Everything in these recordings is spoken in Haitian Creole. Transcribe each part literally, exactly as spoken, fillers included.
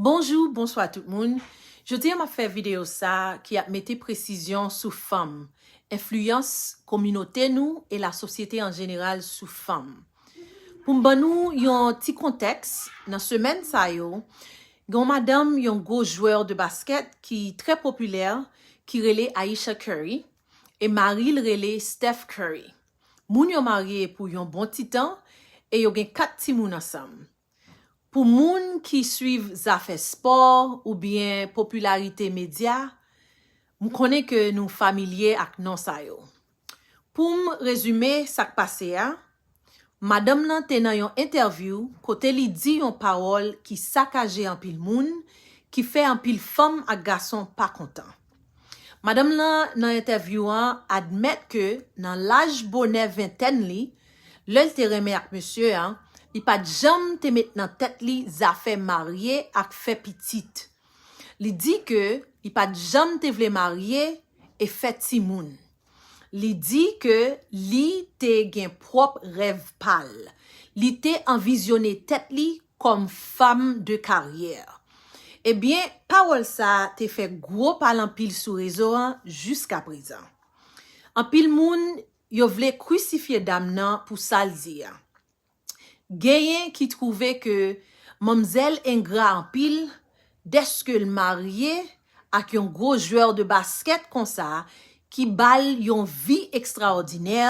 Bonjou, bonswa tout moun. Jodi a m ap fè videyo sa ki ap mete presizyon sou fanm, enfliyans kominote nou e lasosyete an jeneral sou fanm. Pou m ban nou yon ti kontèks, nan semèn sa yo, gen yon madanm, yon gwo jwè de baskèt ki trè popilè, ki rele Ayesha Curry, e mari l rele Steph Curry. Moun yo marye pou yon bon ti tan e yo gen kat timoun ansanm. Pou moun ki swiv zafè spò oubyen popilarite medya, m konnen ke nou familye ak non sa yo. Pou m rezime sa k pase a, madanm nan te nan yon entèvyou kote li di yon pawòl ki sakaje anpil moun, ki fè anpil fanm ak gason pa kontan. Madanm nan, nan entèvyou an, admèt ke nan laj bonè ventèn li, lè l te renmen ak mesye a, li pa t janm te met nan tèt li zafè marye ak fè pitit. Li di ke li pa t janm te vle marye e fè timoun. Li di ke li te gen pwòp rèv pa l. Li te anvizyone tèt li kòm fanm de karyè. Ebyen, pawòl sa a te fè gwo pale anpil sou rezo an jiska prezan. Anpil moun, yo vle krisifye dam nan pou sa l di a. Genyen ki twouve ke manmzèl engra anpil dèske l marye ak yon gwo jwè de baskèt konsa ki ba l yon vi ekstraòdinè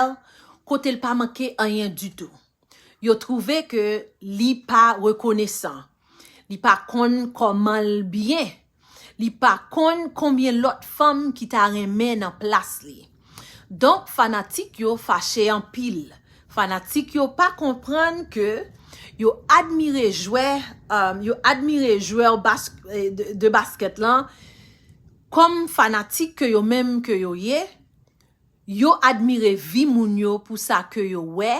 kote l pa manke anyen ditou. Yo twouve ke li pa rekonesan. Li pa konn kòman l byen. Li pa konn konbyen lòt fanm ki ta renmen nan plas li. Donk, fanatik yo fache anpil. Fanatik yo pa konprann ke yo admire jwè, um, yo admire jwè bas, eh, de, de baskèt lan kòm fanatik ke yo menm ke yo ye. Yo admire vi moun yo pou sa ke yo wè,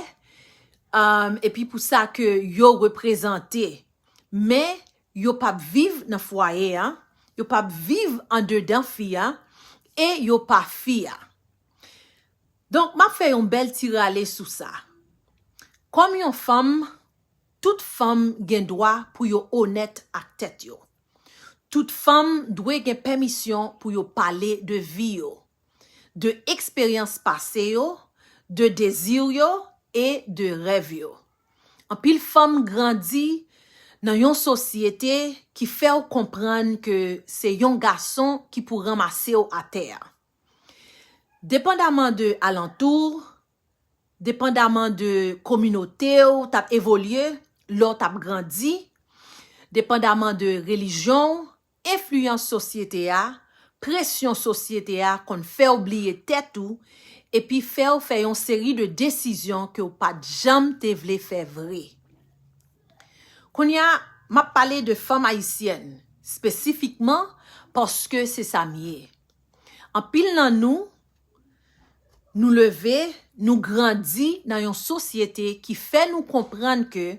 um, epi pou sa ke yo reprezante. Men, yo p ap viv nan fwaye a, yo p ap viv andedan fi a, e yo pa fi a. Donk, m ap fè yon bèl ti rale sou sa. Kòm yon fanm, tout fanm gen dwa pou yo onèt ak tèt yo. Tout fanm dwe gen pèmisyon pou yo pale de vi yo, de eksperyans pase yo, de dezi yo e de rèv yo. Anpil fanm grandi nan yon sosyete ki fè w konprann ke se yon gason ki pou ranmase w atè a. Depandaman de alantou, depandaman de kominote w t ap evolye lè w t ap grandi, depandaman de relijyon w, enfliyans sosyete a, presyon sosyete a konn fè w bliye tèt ou, epi fè w fè yon seri de desizyon ke w pa t janm te vle fè vre. Kounye a, m ap pale de fanm ayisyèn, espesifikman paske se sa m ye. Anpil nan nou, nou leve, nou grandi nan yon sosyete ki fè nou konprann ke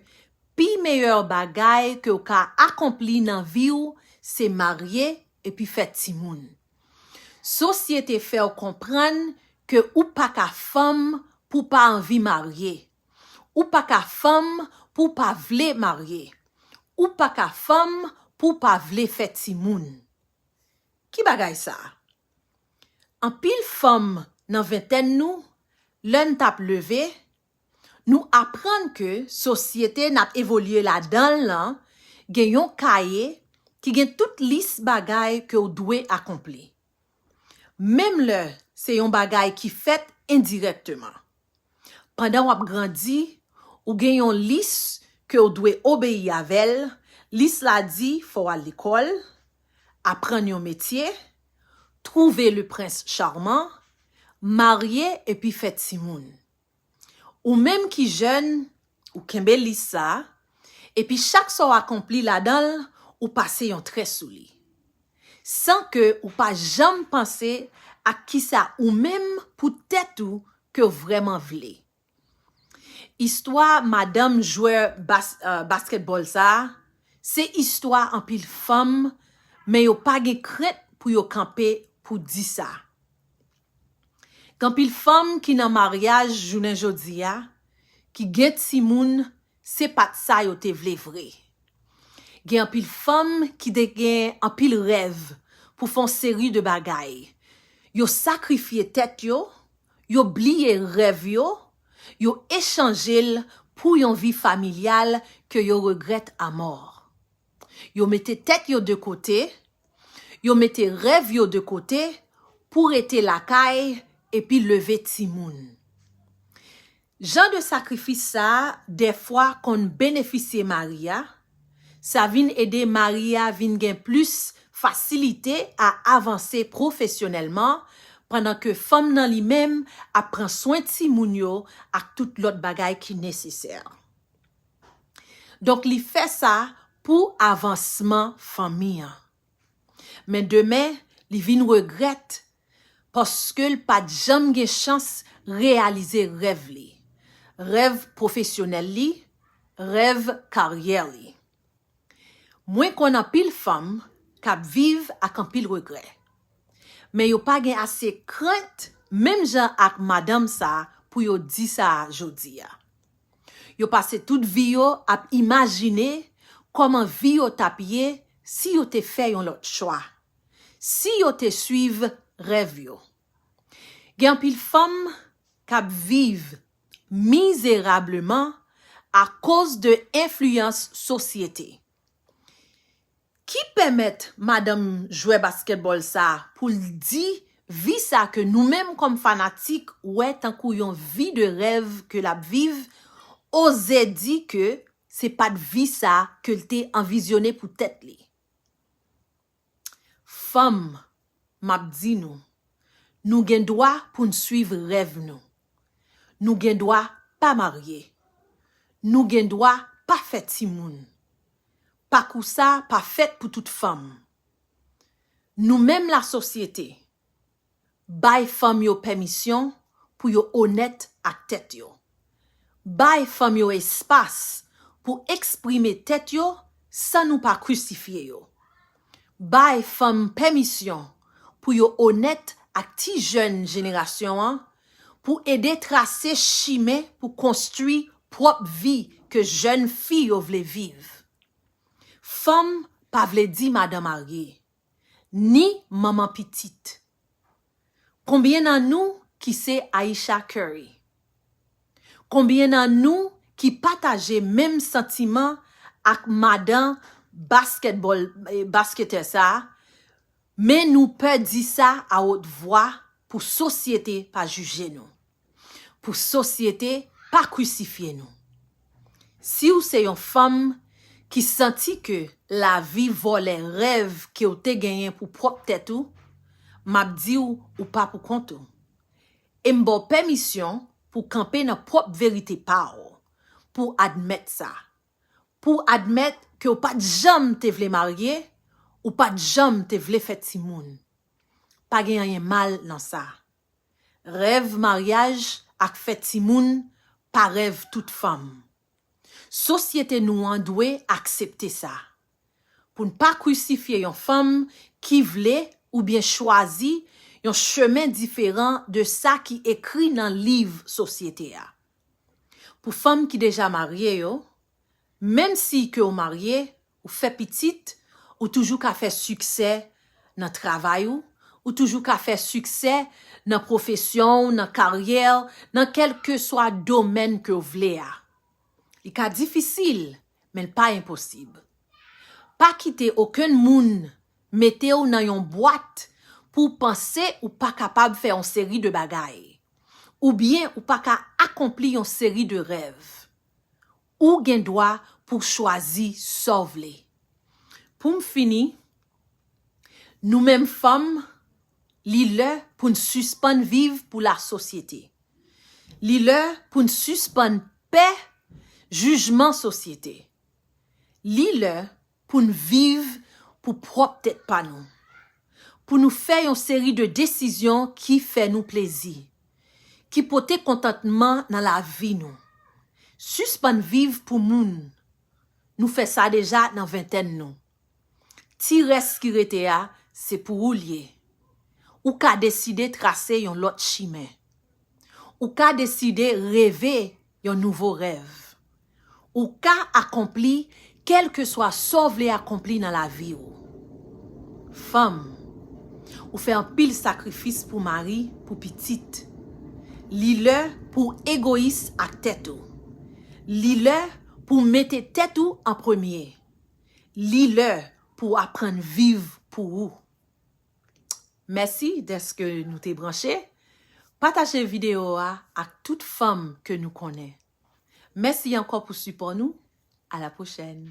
pi meyè bagay ke w ka akonpli nan vi w, se marye epi fè timoun. Sosyete fè w konprann ke ou pa ka fanm pou w pa anvi marye. Ou pa ka fanm pou w pa vle marye. Ou pa ka fanm pou w pa vle fè timoun. Ki bagay sa? Anpil fanm nan ventèn nou, lè n t ap leve, nou aprann ke sosyete n ap evolye ladan l lan gen yon kaye ki gen tout lis bagay ke w dwe akonpli. Menm lè se yon bagay ki fèt endirèkteman. Pandan w ap grandi, ou gen yon lis ke w dwe obeyi avè l. Lis la di fò w al lekòl, aprann yon metye, twouve le prince charmant, marye epi fè timoun. Ou menm ki jèn, ou kenbe lis sa a, epi chak sa w akonpli ladan l, ou pase yon trè sou li. San ke ou pa janm panse ak kisa ou menm pou tèt ou ke w vrèman vle. Istwa madanm jwè bas, uh, baskètbòl sa a, se istwa anpil fanm, men yo pa gen krent pou yo kanpe pou di sa. Gen anpil fanm ki nan maryaj jounen jodi a, ki gen timoun, se pa t sa yo te vle vre. Gen anpil fanm ki te gen anpil rèv pou fè yon seri de bagay. Yo sakrifye tèt yo, yo bliye rèv yo, yo echanje l pou yon vi familyal ke yo regrèt amò. Yo mete tèt yo de kote, yo mete rèv yo de kote pou rete lakay epi leve timoun. Jan de sakrifis sa a dèfwa konn benefisye mari a, sa vin ede mari a vin gen plis fasilite a avanse pwofesyonèlman, pandan ke fanm nan li menm ap pran swen timoun yo ak tout lòt bagay ki nesesè. Donk, li fè sa pou avansman fanmi an. Men demen, li vin regrèt paske l pa t janm gen chans reyalize rèv li, rèv pwofesyonèl li, rèv karyè li. Mwen konn anpil fanm k ap viv ak anpil regrè. Men yo pa gen ase krent, menm jan ak madanm sa a, pou yo di sa a jodi a. Yo pase tout vi yo ap imajine kòman vi yo t ap ye si yo te fè yon lòt chwa, si yo te swiv rèv yo. Gen anpil fanm k ap viv mizerableman akoz de enfliyans sosyete. Ki pèmèt madanm jwè baskètbòl sa a pou l di vi sa ke nou menm kòm fanatik wè tankou yon vi de rèv ke l ap viv, oze di ke se pa t vi sa ke l te anvizyone pou tèt li. Fanm, m ap di nou, nou gen dwa pou n swiv rèv nou. Nou gen dwa pa marye. Nou gen dwa pa fè timoun. Pakou sa pa fèt pou tout fanm. Nou menm lasosyete, bay fanm yo pèmisyon pou yo onèt ak tèt yo. Bay fanm yo espas pou eksprime tèt yo san nou pa krisifye yo. Bay fanm pèmisyon pou yo onèt ak ti jèn jenerasyon an, pou ede trase chimen pou konstwi pwòp vi ke jèn fi yo vle viv. Fanm pa vle di madan marye, ni manman pitit. Konbyen nan nou ki se Aisha Curry? Konbyen nan nou ki pataje menm santiman ak madan baskètbòl, eh, basketè sa a, men nou pè di sa a wot vwa pou sosyete pa jije nou, pou sosyete pa krisifye nou? Si w se yon fanm ki santi ke lavi vòlè rèv ke w te genyen pou pwòp tèt ou, m ap di w, ou pa pou kont ou. E m ba w pèmisyon pou w kanpe nan pwòp verite pa w, pou w admèt sa. Pou w admèt ke w pa t janm te vle marye, ou pa t janm te vle fè timoun. Pa gen anyen mal nan sa. Rèv maryaj ak fè timoun pa rèv tout fanm. Sosyete nou an dwe aksepte sa. Pou n pa krisifye yon fanm ki vle oubyen chwazi yon chemen diferan de sa ki ekri nan liv sosyete a. Pou fanm ki deja marye yo, menm si ke w marye, ou fè pitit, ou toujou ka fè siksè nan travay ou, ou toujou ka fè siksè nan pwofesyon w, nan karyè w, nan kèlkeswa domèn ke w vle a. Li ka difisil, men l pa enposib. Pa kite okenn moun mete w nan yon bwat pou w panse ou pa kapab fè yon seri de bagay, oubyen ou pa ka akonpli yon seri de rèv. Ou gen dwa pou w chwazi sa w vle. Pou m fini, nou menm fanm, li lè pou n sispann viv pou lasosyete. Li lè pou n sispann pè jijman sosyete. Li lè pou n viv pou pwòp tèt pa nou. Pou nou fè yon seri de desizyon ki fè nou plezi, ki pote kontantman nan lavi nou. Sispann viv pou moun. Nou fè sa deja nan ventèn nou. Ti rès ki rete a, se pou ou l ye. Ou ka deside trase yon lòt chimen. Ou ka deside reve yon nouvo rèv. Ou ka akonpli Kèlkeswa sa w vle akonpli nan lavi w, fanm, ou fè anpil sakrifis pou mari, pou pitit. Li lè pou w egoyis ak tèt ou. Li lè pou w mete tèt ou an premye. Li lè pou w aprann viv pou ou. Mèsi dèske nou te branche. Pataje videyo a ak tout fanm ke nou konnen. Mèsi ankò pou sipò nou. A la pwochèn.